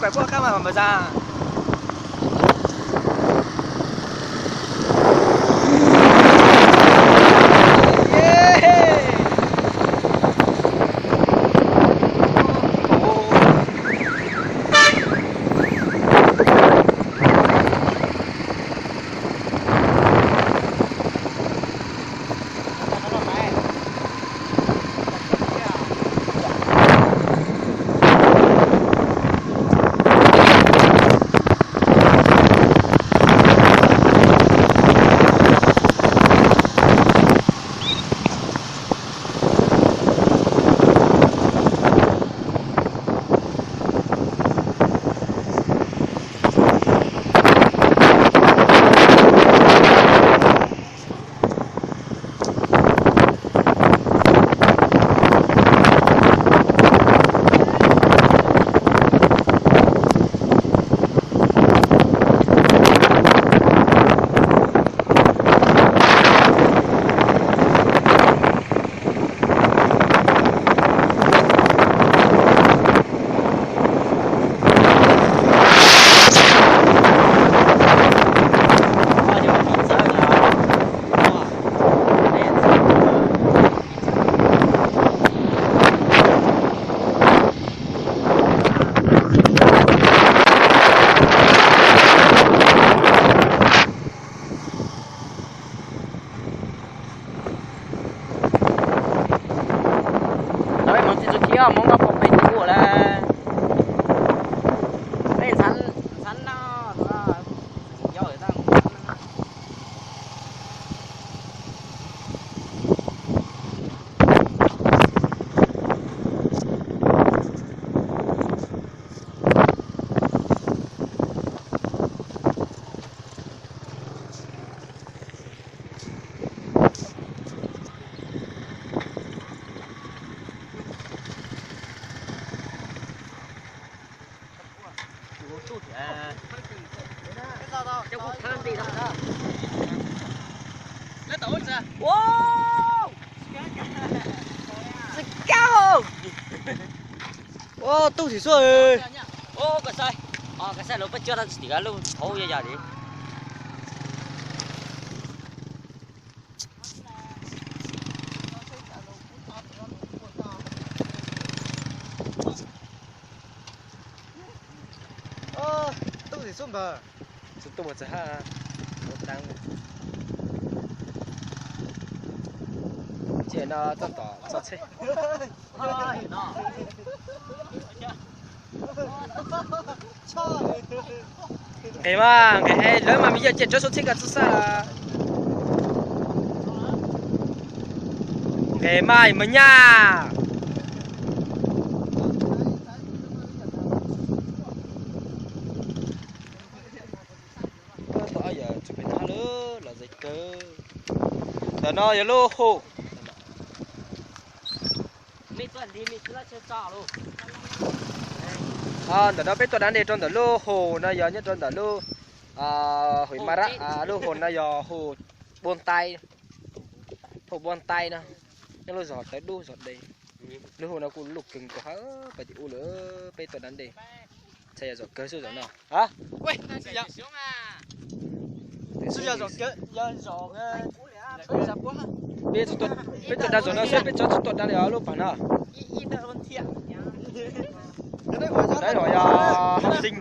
Pais kuaj qab mas npawg Zaj. Lawv hmoov txiv txuv ci Hmoob noj pom pes tus ua lawm. Peb ntxhab no, Tsis kab. Ua tub tim suab. Koj saib, koj saib lawv pab coj tau tsis tim lub hauv yog yog li. Tub tim suab npawg. Tsis tub mas txawm hab ua taag. Ces no txog tom txog tsheb. Nqes mas nqes, lawv mas me yog ces tsob suab tsheb koj txhob xaj. Nqes mas mas nyaj. Tau yog tsis pem thab lawm los zais kawg. Ntawm no yog lub hu. Ntawm no peb tuaj da dej rau ntawm lub hu no yog nyob rau ntawm lub hu ma rab, lub hu no yog hu Npua Ntai, hu Npua Ntai no, nyob lub zos Tawv Dub zos Des. Lub hu no kuj luj kawg nkaus hab, pais tim ub lawm peb tuaj da dej. Txhais yog zom kawg xwb zom no. Peb tuaj da zom no xwb, peb tsis tuaj da li os lub pas no. Dawb huv yog học sinh,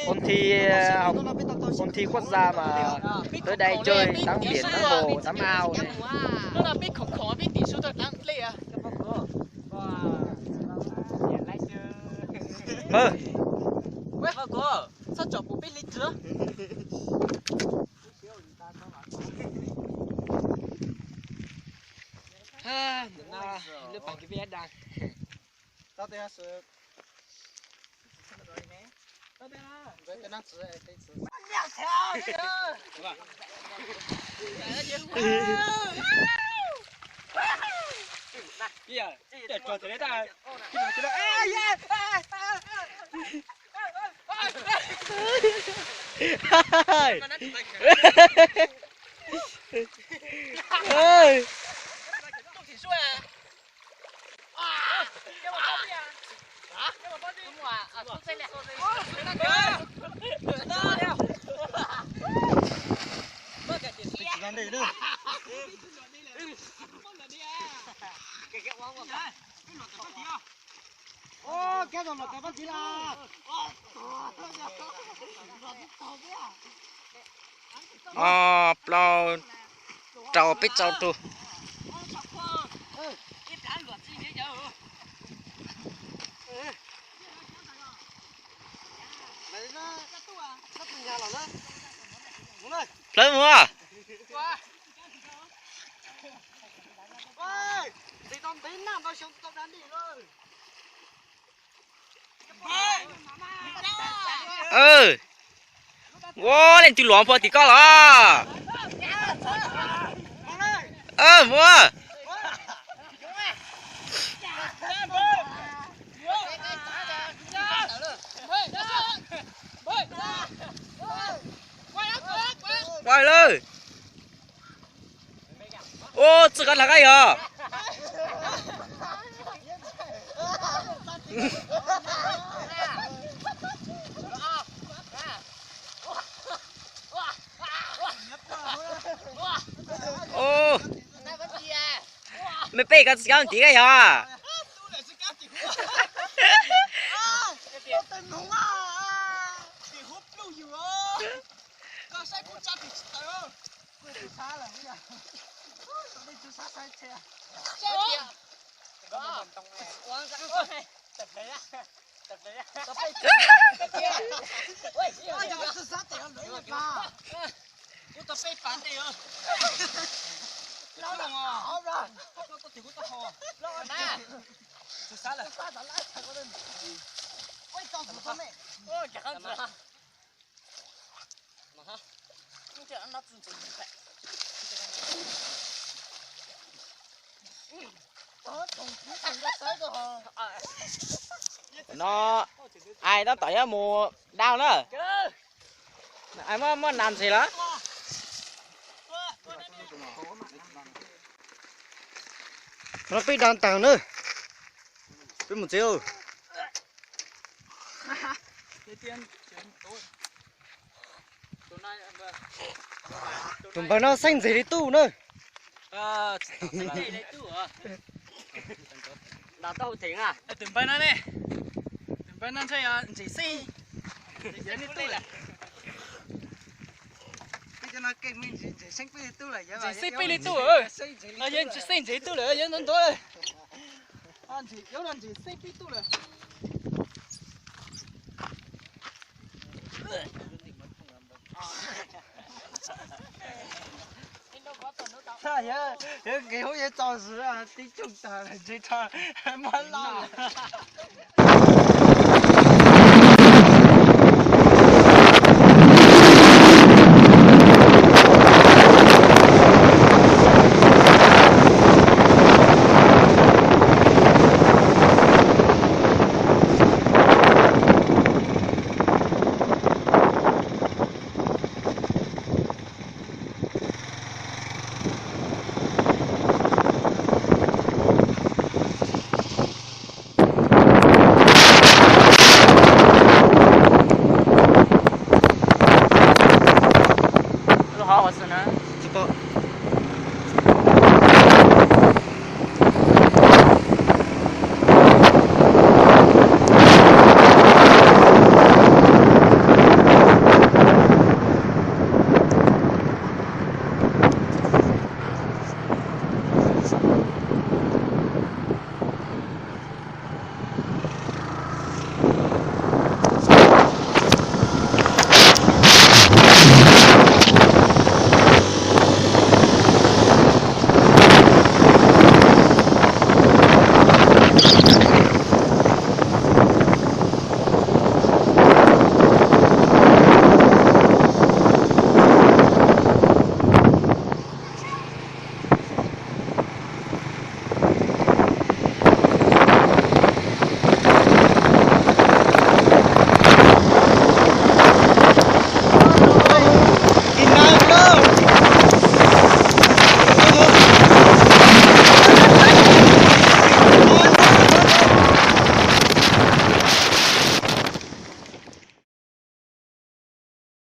ôn thi, ôn thi quốc gia mà tới đây chơi tắm biển, tắm hồ, tắm ao này. Lub pas kis peb da. Ob plaub rau peb rau rau. Plawv mus. Ua, leej twg luam puag tim koj los? Mus. Pais lawm. Ua, txij qab hla qab yog. Mej pej koj tsis kav tiv koj yog. No, ai tab tom yuav mus dau na. Ai muab, muab nas ntses lawm. No peb dau taag na. Peb mus tsev. Tus npawg no xeeb ntses li tub na. Tus npawg no ne, tus npawg no ntshe yog ntses xeeb li tub lawm. Ntses xeeb peb li tub, yog ntses xeeb ntses li tub lawm, yog ntawd ntawd. Ntses xeeb peb tub lawm. Yog nqis hub yuav txaus zus tib tsoog tag ntses tso muab loj.